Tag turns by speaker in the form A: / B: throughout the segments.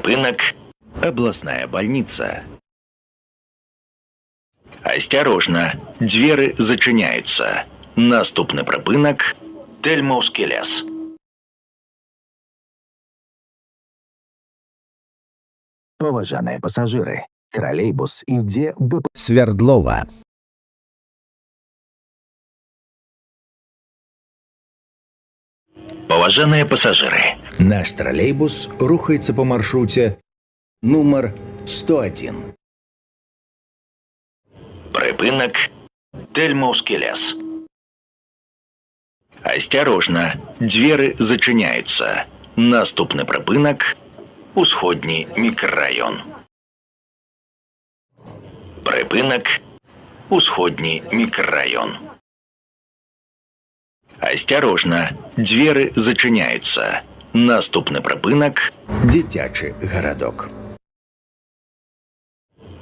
A: Прыпынак Областная больница. Асцярожна, дзверы зачыняюцца. Наступны прыпынак Тэльмаўскі лес.
B: Паважаныя пасажыры, тралейбус ідзе да
C: Свердлова.
A: Паважаныя пасажыры,
C: Наш тралейбус рухаецца па маршруце нумар 101.
A: Прыпынак Тэльмаўскі лес. Асцярожна, дзверы зачыняюцца. Наступны прыпынак Усходні мікрараён. Прыпынак Усходні мікрараён. Асцярожна, дзверы зачыняюцца. Наступны прыпынак
C: Дзіцячы гарадок.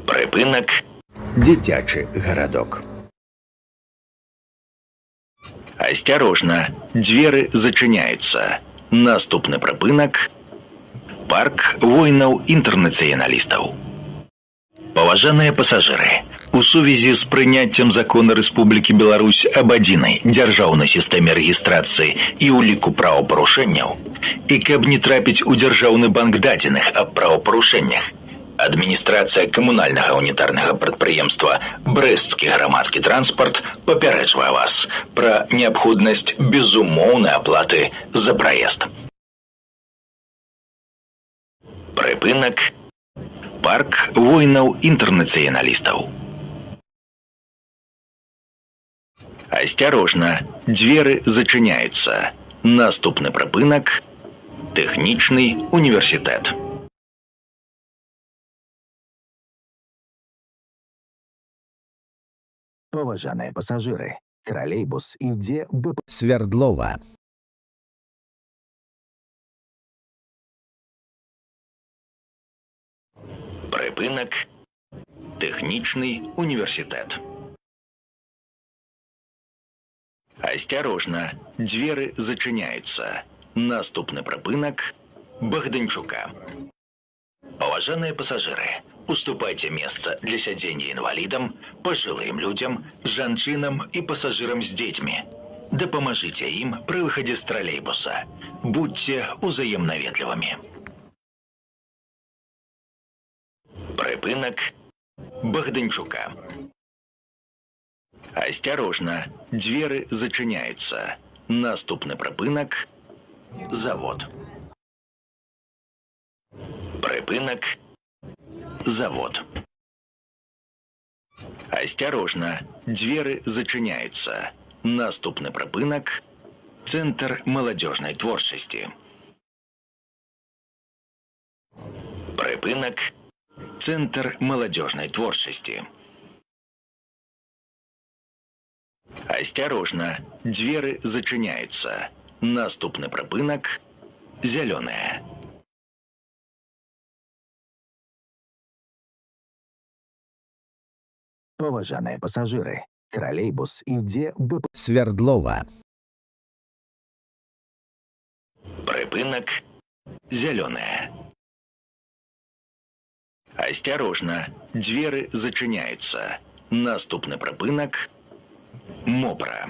A: Прыпынак
C: Дзіцячы гарадок.
A: Асцярожна, дзверы зачыняюцца. Наступны прыпынак Парк воінаў-інтэрнацыяналістаў. Паважаныя пасажыры, у сувязі з прыняццем закона Рэспублікі Беларусь аб адзінай дзяржаўнай сістэме рэгістрацыі і ўліку правапарушэнняў, і каб не трапіць у дзяржаўны банк дадзеных аб правапарушэннях, адміністрацыя камунальнага унітарнага прадпрыемства «Брэсцкі грамадскі транспарт» папярэджвае вас пра неабходнасць безумоўнай аплаты за праезд. Прыпынак Парк воінаў-інтэрнацыяналістаў. Асцярожна, дзверы зачыняюцца. Наступны прыпынак Тэхнічны універсітэт.
B: Паважаныя пасажыры, тралейбус ідзе да
C: Свердлова.
A: Прыпынак Тэхнічны універсітэт. Асцярожна, дзверы зачыняюцца. Наступны прыпынак Багданчука. Паважаныя пасажыры, уступайце месца для сядзення інвалідам, пажылым людзям, жанчынам і пасажырам з дзецьмі. Дапамажыце ім пры выхадзе з тралейбуса. Будзьце узаемнаветлівымі. Прыпынак Багданчука. Асцярожна, дзверы зачыняюцца. Наступны прыпынак Завод. Прыпынак Завод. Асцярожна, дзверы зачыняюцца. Наступны прыпынак Цэнтр маладзёжнай творчасці. Прыпынак Цэнтр маладзёжнай творчасці. Асцярожна, дзверы зачыняюцца. Наступны прыпынак Зялёная.
B: Паважаныя пасажыры, тралейбус ідзе да
C: Свердлова.
A: Прыпынак Зялёная. Асцярожна, дзверы зачыняюцца. Наступны прыпынак Мопра.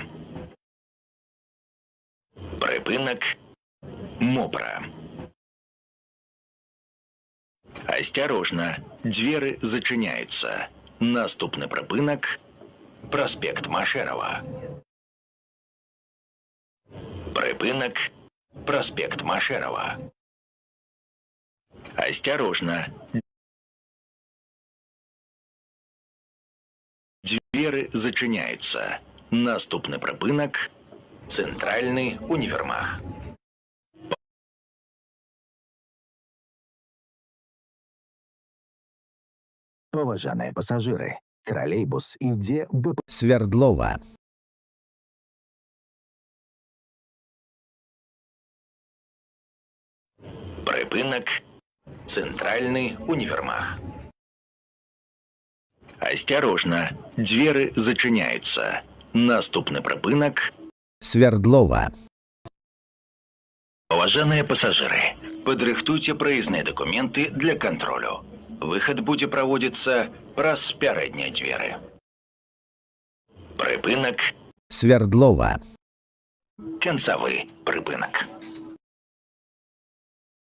A: Прыпынак Мопра. Асцярожна, дзверы зачыняюцца. Наступны прыпынак Праспект Машэрава. Прыпынак Праспект Машэрава. Асцярожна, дзверы зачыняюцца. Наступны прыпынак Цэнтральны універмаг.
B: Паважаныя пасажыры, тралейбус ідзе да
C: Свердлова.
A: Прыпынак Цэнтральны універмаг. Асцярожна, дзверы зачыняюцца. Наступны прыпынак
C: Свердлова.
A: Паважаныя пасажыры, Падрыхтуйце праезныя дакументы для кантролю. Выхад будзе праводзіцца праз пярэднія дзверы. Прыпынак
C: Свердлова.
A: Канцавы прыпынак.